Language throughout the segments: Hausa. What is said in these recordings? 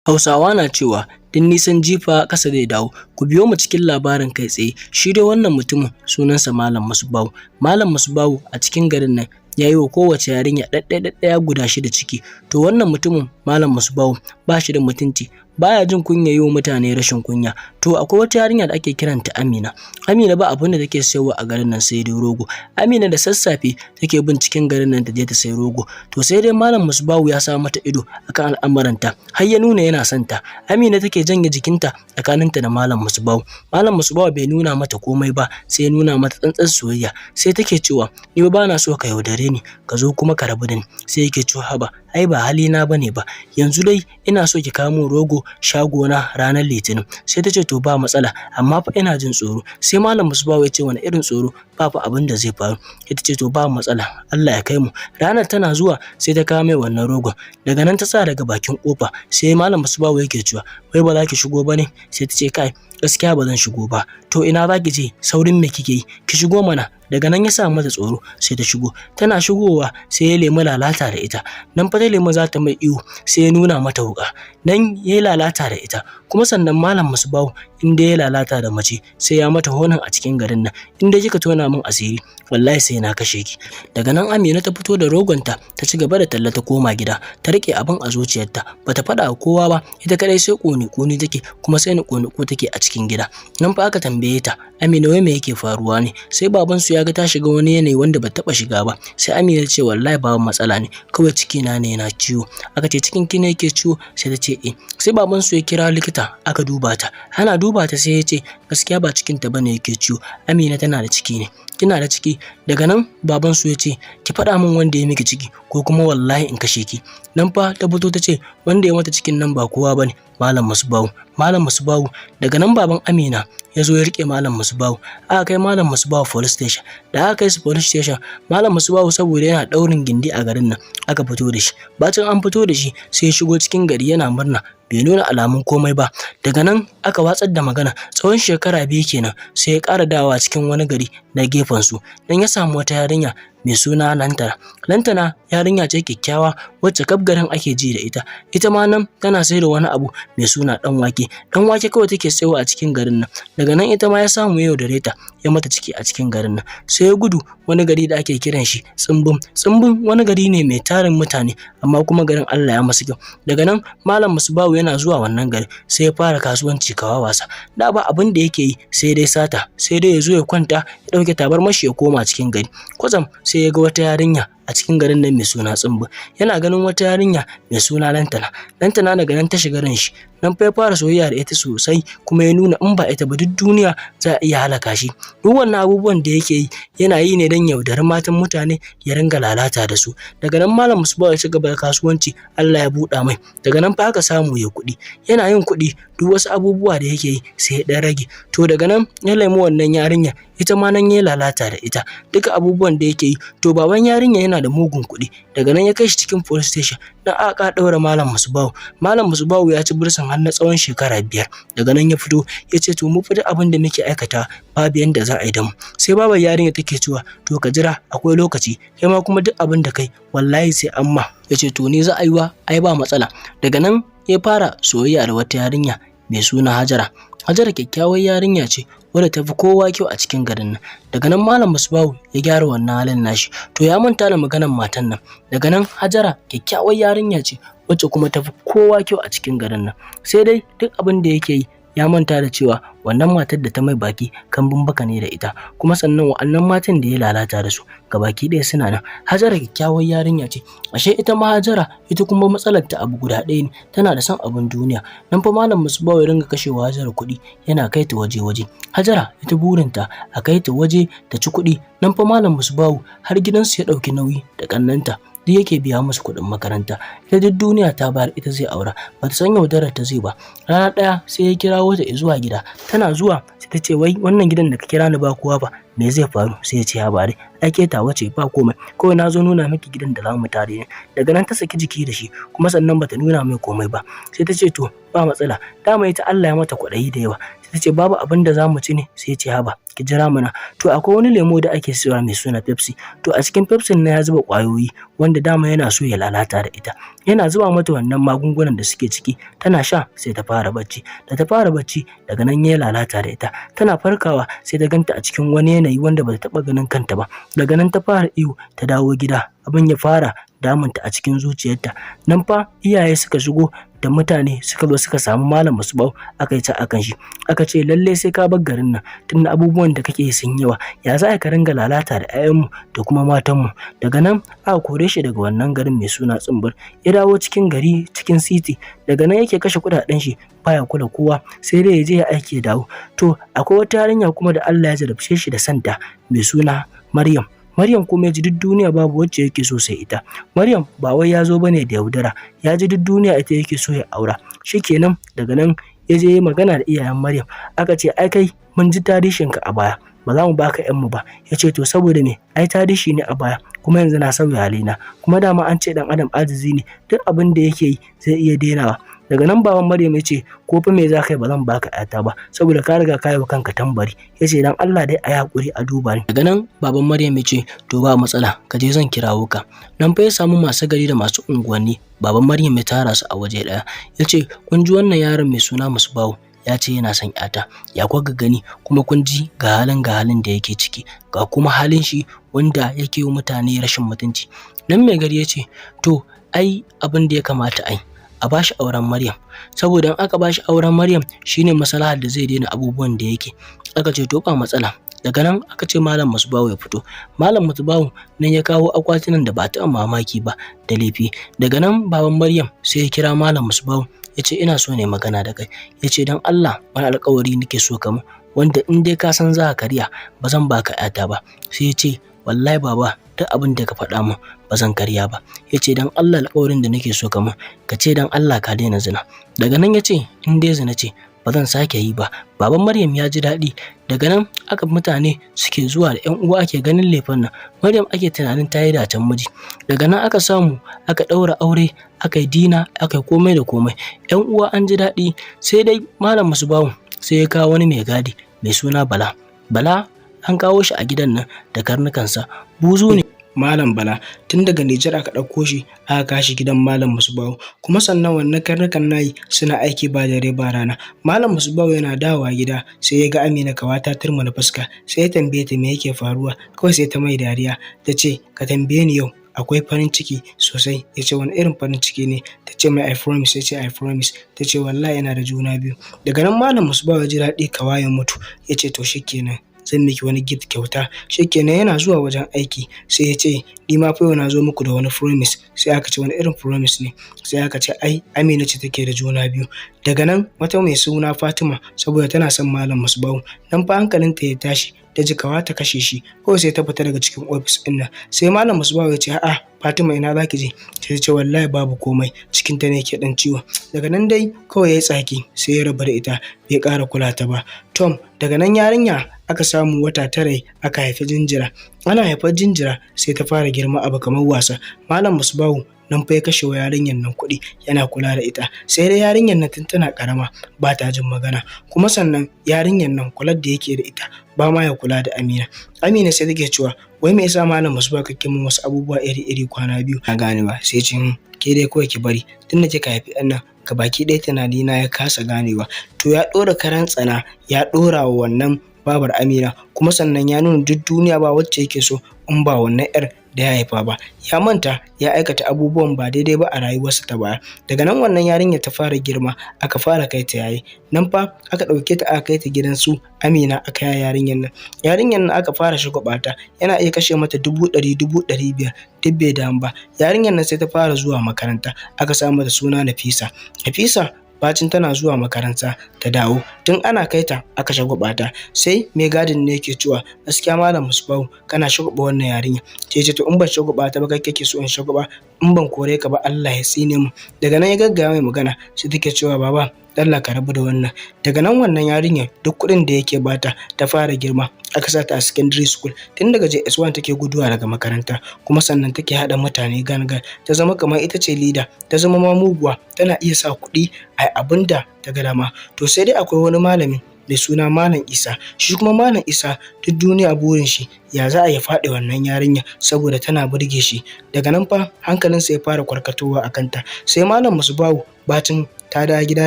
Hausawa na cewa duk nisan jifa ƙasa zai dawo. Ku biyo mu cikin labarin kai tsaye. Shi dai wannan mutumin sunansa Malam Musbahu. Malam Musbahu a cikin garin nan ya yi wa kowace yarinya ɗaɗɗaya guda shida ciki. To wannan mutumin Malam Musbahu ba shi da mutunci, baya jin kunya yi wa mutane rashin kunya. To akwai wata yarinya da ake kiranta Amina. Amina ba abin da take sayarwa a garin nan sai dai rogo. Amina da sassafe take bin cikin garin nan ta je ta sayi rogo. To sai dai Malam Musbahu ya sa mata ido akan al'amuranta har ya nuna yana son ta. Amina take janye jikinta tsakaninta da Malam Musbahu. Malam Musbahu bai nuna mata komai ba, sai ya nuna mata tsantsar soyayya. Sai take cewa, "Ni ba na so ka yaudare ni, ka zo kuma ka rabu da ni." Sai yake cewa, "Haba, ai ba halina bane ba. Yanzu dai ina so ki kawo min rogo shagona ranar Litinin." Sai ta ce, "To ba matsala, amma fa ina jin tsoro." Sai Malam Musbahu ya ce, "Wani irin tsoro? Ba fa abin da zai faru." Ita ce, "To ba matsala, Allah ya kai mu." Ranar tana zuwa sai ta kawo mai wannan rogon. Daga nan ta tsaya daga bakin kofa. Sai Malam Musbahu yake cewa, "Wai ba za ki shigo ba ne?" Sai ta ce, "Kai, gaskiya ba zan shigo ba." "To ina za ki je? Saurin me kike yi? Ki shigo mana." Daga nan ya sa mata tsoro, sai ta shigo. Tana shigowa sai ya nemi lalata da ita. Nan fa ta nemi za ta mai iyo, sai ya nuna mata wuƙa. Nan ya yi lalata da ita. Kuma sannan Malam Musbahu in dai ya lalata da mace, sai ya mata honin a cikin garin nan: "In dai kika tona min asiri, wallahi sai na kashe ki." Daga nan Amina ta fito da rogonta, ta ci gaba da talla, ta koma gida. Ta rike abin a zuciyarta, bata faɗa wa kowa ba, ita kadai sai ƙone ƙone take, kuma sai ni ƙone take a cikin gida. Nan fa aka tambaye ta, "Amina, wai me yake faruwa ne?" Sai baban su ya ga ta shiga wani yanayi wanda ba taɓa shiga ba. Sai Amina ta ce, "Wallahi babu matsala ne, kawai ciki na ne yana ciwo." Aka ce, "Cikin ki ne yake ciwo?" Sai ta ce, "Eh." Sai baban su ya kira likita, aka duba ta. Ana duba ta sai ya ce, "Gaskiya ba cikin ta bane yake ciwo, Amina tana da ciki ne." "Kina da ciki?" Daga nan baban su ya ce, "Ki faɗa min wanda ya miki ciki, ko kuma wallahi in kashe ki." Nan fa ta fito ta ce wanda ya mata cikin nan ba kowa bane, Malam Musbahu. Malam Musbahu. Daga nan baban Amina ya zo ya rike Malam Musbahu. Aka kai Malam Musbahu police station. Da aka kai su police station, Malam Musbahu saboda yana daurin gindi a garin nan, aka fito da shi. Bacin an fito da shi, sai ya shigo cikin gari yana murna, bai nuna alamun komai ba. Daga nan aka watsar da magana. Tsawon shekara 2 kenan, sai ya ƙara dawowa cikin wani gari na gefen su dan ya samu wata yarinya mai suna Lantana. Lantana yarinya ce kyakkyawa wacce kaf garin ake ji da ita. Ita ma nan tana sayar da wani abu mai suna ɗan wake. Ɗan wake kawai take sayarwa a cikin garin nan. Daga nan ita ma ya samu ya yaudare ta, ya mata ciki a cikin garin nan. Sai ya gudu wani gari da ake kiran shi Tsimbin. Tsimbin wani gari ne mai tarin mutane, amma kuma garin Allah ya masa kyau. Daga nan Malam Musbahu yana zuwa wannan gari sai ya fara kasuwanci kawa wasa. Da ba abin da yake yi sai dai sata, sai dai ya zo ya kwanta, ya ɗauke tabarmar shi, ya koma cikin gari. Kwatsam sai ya ga wata yarinya a cikin garin nan mai suna Tsimbi. Yana ganin wata yarinya mai suna Lantana. Lantana daga nan ta shiga ran shi. Nan fa ya fara soyayya da ita sosai, kuma ya nuna in ba ita ba duk duniya za a iya halaka shi. Duk wannan abubuwan da yake yi, yana yi ne don yaudari matan mutane ya ringa lalata da su. Daga nan Malam Musbahu ya ci gaba da kasuwanci, Allah ya buɗa mai. Daga nan fa aka samu ya kuɗi. Yana yin kuɗi, duk wasu abubuwa da yake yi sai ya ɗan rage. To daga nan ya nemi wannan yarinya, ita ma nan ya lalata da ita. Duka abubuwan da yake yi, to baban yarinya yana da mugun kuɗi. Daga nan ya kai shi cikin police station dan aka ɗaura Malam Musbahu. Malam Musbahu ya ci bursin har na tsawon shekara 5. Daga nan ya fito ya ce, "To mu fa duk abin da muke aikata babu yanda za a yi da mu." Sai babar yarinya take cewa, "To ka jira, akwai lokaci, kai ma kuma duk abin da kai wallahi sai an ma." Ya ce, "To ni za a yi wa? Ai ba matsala." Daga nan ya fara soyayya da wata yarinya mai suna Hajara. Hajara kyakkyawar yarinya ce wadda ta fi kowa kyau a cikin garin nan. Daga nan Malam Musbahu ya gyara wannan halin nashi. To ya manta da maganar matan nan. Daga nan Hajara kyakkyawar yarinya ce wacce kuma ta fi kowa kyau a cikin garin nan. Sai dai duk abin da yake yi, ya manta da cewa wannan matar da ta mai baki kambun baka ne da ita, kuma sannan wa'annan matan da ya lalata da su gabaki ɗaya suna nan. Hajara kyakkyawar yarinya ce. Ashe ita ma Hajara, ita kuma matsalar ta abu guda ɗaya ne, tana da son abin duniya. Nan fa Malam Musbahu ya ringa kashewa Hajara kuɗi, yana kai ta waje waje. Hajara ita burinta a kai ta waje ta ci kuɗi. Nan fa Malam Musbahu har gidansu ya ɗauki nauyi da ƙannenta, duk yake biya musu kuɗin makaranta. Ita duk duniya ta bayar ita zai aura, bata san yaudarar ta zai ba. Rana ɗaya sai ya kirawo ta zuwa gida. Tana zuwa sai ta ce, "Wai wannan gidan da ka kira ni ba kowa ba, me zai faru?" Sai ya ce, "Ya bare, ai ke tawa ce, ba komai, kawai na zo nuna miki gidan da za mu tare ne." Daga nan ta saki jiki da shi, kuma sannan bata nuna mai komai ba. Sai ta ce, "To ba matsala." Dama ita Allah ya mata kwaɗayi da yawa. Sai Sai ta ce, "Babu abin da za mu ci ne?" Sai ya ce, "Haba, ki jira mana." To akwai wani lemo da ake sayarwa mai suna Pepsi. To a cikin Pepsi na ya zuba ƙwayoyi wanda dama yana so ya lalata da ita. Yana zuba mata wannan magungunan da suke ciki, tana sha sai ta fara bacci. Da ta fara bacci, daga nan ya lalata da ita. Tana farkawa sai ta ganta a cikin wani yanayi wanda bata taɓa ganin kanta ba. Daga nan ta fara ihu, ta dawo gida. Abin ya fara damunta a cikin zuciyarta. Nan fa iyaye suka shigo da mutane, suka zo suka samu Malam Musbahu, aka yi ta akan shi. Aka ce, "Lalle sai ka bar garin nan, tunda abubuwan da kake sun yawa. Ya za ka ringa lalata da 'ya'yanmu da kuma matanmu?" Daga nan aka kore shi daga wannan garin mai suna Tsumbur. Ya dawo cikin gari, cikin city. Daga nan yake kashe kuɗaɗen shi, baya kula kowa, sai dai ya je ya aiki ya dawo. To akwai wata yarinya kuma da Allah ya jarabce shi da santa mai suna Maryam. Maryam kuma ya ji duk duniya babu wacce yake so sai ita. Maryam ba wai ya zo bane da yaudara, ya ji duk duniya ita yake so ya aura. Shikenan, daga nan ya je ya magana da iyayen Maryam. Aka ce, "Ai kai mun ji tarihinka a baya, ba za mu baka mu ba." Ya ce, "To saboda me? Ai tarihi ne a baya, kuma yanzu na sauya halina. Kuma dama an ce dan adam ajizi ne, duk abin da yake yi zai iya denawa." Daga nan baban Maryam ya ce, "Ko fa me za ka yi, ba zan baka ƴata ba, saboda ka riga ka yi wa kanka tambari." Ya ce, "Dan Allah dai a yi haƙuri a duba ni." Daga nan baban Maryam ya ce, "To ba matsala, ka je, zan kirawo ka." Nan fa ya samu masu gari da masu unguwanni. Baban Maryam ya tara su a waje ɗaya. Ya ce, "Kun ji wannan yaron mai suna Musbahu ya ce yana son ƴata. Ya kuka gani? Kuma kun ji ga halin da yake ciki, ga kuma halin shi wanda yake yi mutane rashin mutunci." Nan mai gari ya ce, "To ai abin da ya kamata ai a bashi auren Maryam, saboda in aka bashi auren Maryam shine maslahar da zai daina abubuwan da yake." Aka ce, "To ba matsala." Daga nan aka ce Malam Musbahu ya fito. Malam Musbahu nan ya kawo akwatunan da ba taɓa mamaki ba da lefe. Daga nan baban Maryam sai ya kira Malam Musbahu, ya ce, "Ina so ne magana da kai." Ya ce, "Don Allah wani alƙawari nake so ka mun wanda in dai ka san za ka karya, ba zan baka ƴata ba." Sai ya ce, "Wallahi baba, duk abin da ka faɗa min ba zan karya ba." Ya ce, "Don Allah alƙawarin da nake so ka mun, ka ce don Allah ka daina zina." Daga nan ya ce, "In dai zina ce, ba zan sake yi ba." Baban Maryam ya ji daɗi. Daga nan aka mutane suke zuwa da 'yan uwa ake ganin lefen nan. Maryam ake tunanin ta yi dacen miji. Daga nan aka samu aka ɗaura aure, aka yi dinner, aka yi komai da komai. 'Yan uwa an ji daɗi. Sai dai Malam Musbahu sai ya kawo wani mai gadi mai suna Bala. Bala an kawo shi a gidan nan da karnukansa. Buzu ne. Malam Bala tun daga Nijar aka ɗauko shi aka kashi gidan Malam Musbahu, kuma sannan wannan karnukan nayi suna aiki ba dare ba rana. Malam Musbahu yana dawowa gida sai ya ga Amina kawa ta turmuna fuska. Sai ya tambaye ta me yake faruwa. Kawai sai ta mai dariya, ta ce, "Ka tambaye ni, yau akwai farin ciki sosai." Ya ce, "Wani irin farin ciki ne?" Ta ce mai, "I promise." Ya ce, "I promise." Ta ce, "Wallahi ina da juna biyu." Daga nan Malam Musbahu ya ji daɗi kawa ya mutu. Ya ce, "To shikenan, zan miki wani gift, kyauta." Shikenan, yana zuwa wajen aiki sai ya ce, "Ni ma fa yau na zo muku da wani promise." Sai aka ce, "Wani irin promise ne?" Sai aka ce, "Ai Amina ce take da juna biyu." Daga nan wata mai suna Fatima, saboda tana son Malam Musbahu, nan fa hankalinta ya tashi, ta ji kawa ta kashe shi. Kawai sai ta fita daga cikin ofis ɗin nan. Sai Malam Musbahu ya ce, "A'a Fatima, ina zaki je?" Sai ta ce, "Wallahi babu komai, cikin ta ne ke dan ciwo." Daga nan dai kawai ya yi tsaki, sai ya rabu da ita, bai ƙara kula ta ba. Tom, daga nan yarinya aka samu wata 9 aka haifi jinjira. Ana haifar jinjira sai ta fara girma abu kamar wasa. Malam Musbahu nan fa ya kashe wa yarinyar nan kuɗi yana kula da ita. Sai dai yarinyar nan tun tana ƙarama ba ta jin magana, kuma sannan yarinyar nan kular da yake da ita ba ma ya kula da Amina. Amina sai take cewa, "Wai me yasa Malam Musbahu kake min wasu abubuwa iri-iri kwana biyu na ganewa?" Sai ce, "Ke dai kawai ki bari, tunda kika haifi ɗan nan gabaki ɗaya tunanina ya kasa ganewa." To ya ɗora karan tsana, ya ɗora wa wannan babar Amina, kuma sannan ya nuna duk duniya ba wacce yake so in ba wannan 'yar da ya haifa ba. Ya manta ya aikata abubuwan ba daidai ba a rayuwarsa ta baya. Daga nan wannan yarinya ta fara girma, aka fara kai ta yaye. Nan fa aka ɗauke ta aka kai ta gidan su Amina, aka yaye yarinyar nan. Yarinyar nan aka fara shagwaɓa ta, yana iya kashe mata 100,000, 500,000, duk bai damu ba. Yarinyar nan sai ta fara zuwa makaranta, aka sa mata suna Nafisa. Nafisa bacin tana zuwa makaranta ta dawo, tun ana kai ta aka shagwaɓa ta. Sai mai gadin ne yake cewa, "Gaskiya Malam Musbahu kana shagwaɓa wannan yarinya." Sai ce, "To in ban shagwaɓa ta ba, kai kake so in shagwaɓa? In ban kore ka ba Allah ya tsine mu." Daga nan ya gaggaya mai magana, sai take cewa, "Baba, Allah ka rabu da wannan." Daga nan wannan yarinyar duk kuɗin da yake bata ta fara girma, aka sa ta a secondary school. Tun daga JS1 take guduwa daga makaranta, kuma sannan take haɗa mutane gang gang, ta zama kamar ita ce leader, ta zama ma muguwa, tana iya sa kuɗi a abin da ta ga dama. To sai dai akwai wani malami mai suna Malam Isa. Shi kuma Malam Isa duk duniya burin shi ya za a ya faɗi wannan yarinya saboda tana burge shi. Daga nan fa hankalinsa ya fara kwarkatowa a kanta. Sai Malam Musbahu bacin ta dawo gida,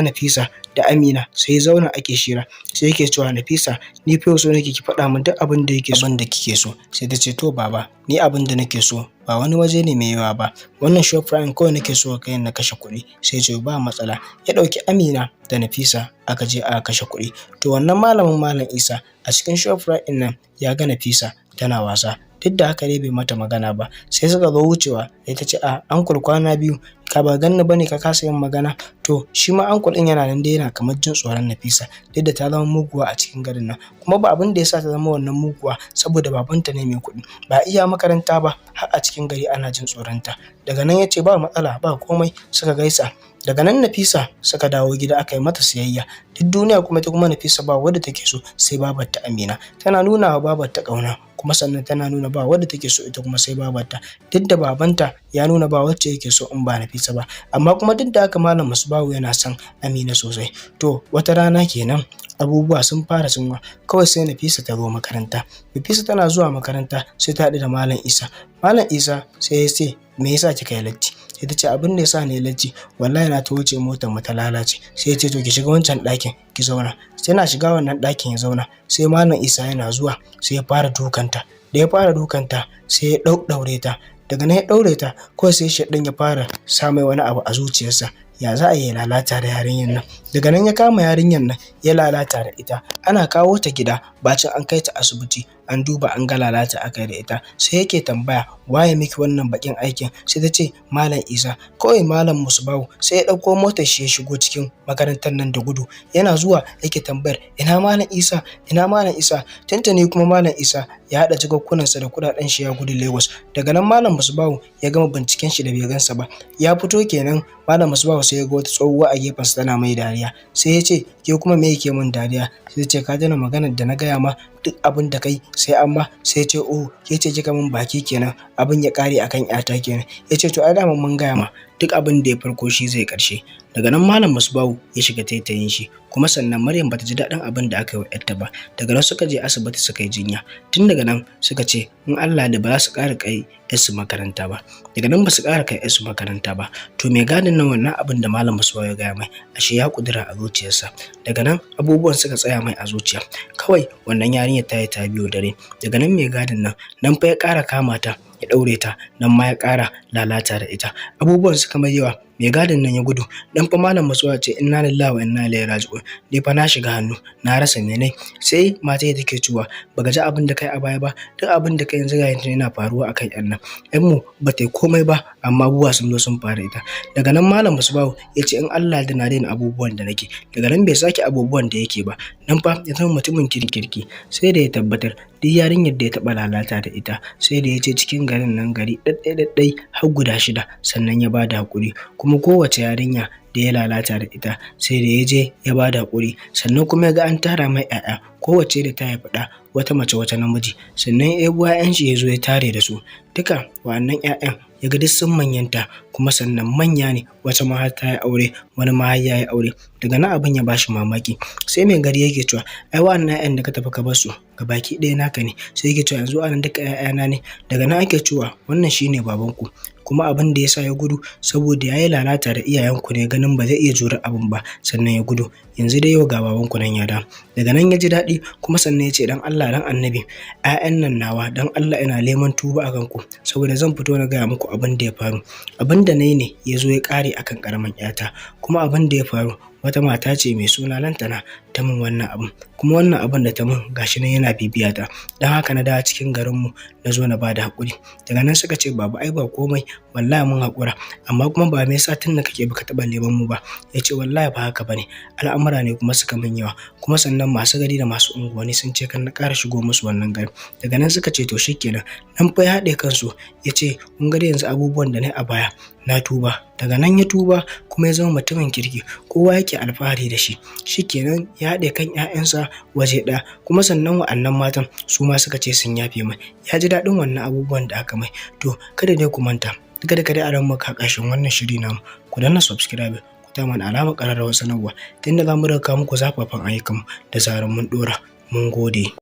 Nafisa da Amina, sai zauna ake shira. Sai yake cewa, "Nafisa, ni fa so nake ki faɗa min duk abin da yake so, abin da kike so." Sai ta ce, "To baba, ni abin da nake so ba wani waje ne mai yawa ba, wannan Shoprite kawai nake so kai na kashe kuɗi." Sai ce, "Ba matsala." Ya ɗauki Amina da Nafisa aka je aka kashe kuɗi. To wannan malamin, Malam Isa, a cikin Shoprite ɗin nan ya ga Nafisa tana wasa. Duk da haka dai bai mata magana ba. Sai suka zo wucewa, sai ta ce, "A uncle, kwana biyu ka ba ganni bane, ka kasa yin magana." To shi ma uncle ɗin yana nan dai yana kamar jin tsoron Nafisa, duk da ta zama muguwa a cikin garin nan. Kuma ba abin da ya sa ta zama wannan muguwa saboda babanta ne mai kuɗi. Ba iya makaranta ba, har a cikin gari ana jin tsoronta. Daga nan ya ce, "Ba matsala, ba komai." Suka gaisa. Daga nan Nafisa suka dawo gida, aka yi mata siyayya. Duk duniya kuma ita kuma Nafisa ba wadda take so sai babarta Amina. Tana nuna wa babarta ƙauna, kuma sannan tana nuna ba wadda take so ita kuma sai babarta, duk da babanta ya nuna ba wacce yake so in ba Nafisa ba. Amma kuma duk da haka Malam Musbahu yana son Amina sosai. To wata rana kenan abubuwa sun fara sunwa, kawai sai Nafisa ta zo makaranta. Nafisa tana zuwa makaranta sai ta haɗu da Malam Isa. Malam Isa sai ya ce, "Me yasa kika yi latti?" Sai ta ce, "Abin da yasa na yi latti, wallahi na ta wuce motar mu ta lalace." Sai ya ce, "To ki shiga wancan ɗakin ki zauna." Sai na shiga wannan ɗakin ya zauna. Sai Malam Isa yana zuwa sai ya fara dukanta. Da ya fara dukanta sai ya ɗaure ta. Daga nan ya ɗaure ta, kawai sai shaiɗan ya fara sa mai wani abu a zuciyarsa, ya za a yi lalata da yarinyar nan. Daga nan ya kama yarinyar nan ya lalata da ita. Ana kawo ta gida, bacin an kai ta asibiti an duba an ga lalata aka yi da ita. Sai yake tambaya, "Waye miki wannan bakin aikin?" Sai ta ce, "Malam Isa." Kawai Malam Musbahu sai ya ɗauko motar shi ya shigo cikin makarantar nan da gudu. Yana zuwa yake tambayar, "Ina Malam Isa? Ina Malam Isa?" Tuntuni kuma Malam Isa ya haɗa jakakkunansa da kuɗaɗen shi ya gudu Lagos. Daga nan Malam Musbahu ya gama binciken shi da bai gansa ba, ya fito kenan. Malam Musbahu sai ya ga wata tsohuwa a gefensa tana mai dariya. Sai ya ce, "Ke kuma me yake min dariya?" Sai ya ce, "Ka tuna maganar da na gaya ma, duk abin da kai sai amma?" Sai ya ce, "Oh, ke ce kika min baki kenan, abin ya kare akan yata kenan." Ya ce, "To ai dama mun gaya ma, duk abin da ya farko shi zai karshe." Daga nan Malam Musbahu ya shiga taitayin shi. Kuma sannan Maryam bata ji daɗin abin da aka yi wa ‘yarta ba. Daga nan suka je asibiti suka yi jinya. Tun daga nan suka ce in Allah da ba za su ƙara kai ‘yarsu makaranta ba. Daga nan ba su ƙara kai ‘yarsu makaranta ba. To mai gadin nan, wannan abin da Malam Musbahu ya gaya mai, ashe ya ƙudura a zuciyarsa. Daga nan abubuwan suka tsaya mai a zuciya. Kawai wannan yarinyar ta yi ta biyo dare. Daga nan mai gadin nan nan fa ya ƙara kama ta ya ɗaure ta, nan ma ya ƙara lalata da ita. Abubuwan suka mai yawa, mai gadin nan ya gudu. Dan fa Malam Musbahu ce, "Inna lillahi wa inna ilaihi raji'un, ni fa na shiga hannu, na rasa mene." Sai mata take cewa, "Baka ji abin da kai a baya ba? Duk abin da kai yanzu ga yanzu yana faruwa akan yan nan. Yan mu ba ta yi komai ba, amma abubuwa sun zo sun faru ita." Daga nan Malam Musbahu ya ce, "In Allah da na daina abubuwan da nake." Daga nan bai sake abubuwan da yake ba. Nan fa ya zama mutumin kirki. Sai da ya tabbatar duk yarinyar da ya taɓa lalata da ita, sai da ya je cikin garin nan, gari ɗaɗɗai ɗaɗɗai har guda shida, sannan ya bada haƙuri. Kuma kowace yarinya da ya lalata da ita, sai da ya je ya bada haƙuri. Sannan kuma ya ga an tara mai 'ya'ya, kowace da ta haifi ɗa, wata mace wata namiji. Sannan ya ɗebo 'ya'yan shi ya zo ya tare da su duka. Wa'annan 'ya'yan ya ga duk sun manyanta, kuma sannan manya ne, wata ma har ta yi aure, wani ma har ya yi aure. Daga nan abin ya bashi mamaki. Sai mai gari yake cewa, "Ai wa'annan 'ya'yan da ka tafi ka bar su gabaki ɗaya naka ne." Sai yake cewa, "Yanzu wa'annan duka 'ya'yana ne?" Daga nan ake cewa, "Wannan shine babanku, kuma abin da ya sa ya gudu saboda ya yi lalata da iyayenku ne, ganin ba zai iya jure abin ba, sannan ya gudu. Yanzu dai yau ga babanku nan ya dawo." Daga nan ya ji daɗi. Kuma sannan ya ce, "Dan Allah dan Annabi, 'ya'yan nan nawa, dan Allah ina neman tuba a kanku, saboda zan fito na gaya muku abin da ya faru. Abin da na yi ne ya zo ya ƙare akan ƙaramin 'yata. Kuma abin da ya faru, wata mata ce mai suna Lantana ta min wannan abin, kuma wannan abin da ta min gashi nan yana bibiya ta. Don haka na dawo cikin garinmu na zo na bada haƙuri." Daga nan suka ce, "Baba, ai ba komai, wallahi mun haƙura. Amma kuma ba me yasa tun da kake baka taɓa neman mu ba?" Ya ce, "Wallahi ba haka bane, al'amura ne kuma suka min yawa. Kuma sannan masu gari da masu unguwanni sun ce kan na ƙara shigo musu wannan garin." Daga nan suka ce, "To shikenan." Nan fa ya haɗe kansu ya ce, "Kun ga yanzu abubuwan da na yi a baya, na tuba." Daga nan ya tuba kuma ya zama mutumin kirki, kowa yake alfahari da shi. Shikenan, ya haɗe kan 'ya'yansa waje ɗaya. Kuma sannan wa'annan matan su ma suka ce sun yafe mai. Ya ji daɗin wannan abubuwan da aka mai. To kada dai ku manta, duka duka dai a nan muka ƙarshen wannan shiri namu. Ku danna subscribe, ku Ku taɓa mana alamar ƙararrawar sanarwa, ta yadda za mu riƙa kawo muku zafafan ayyukanmu da zarar mun ɗora. Mun gode.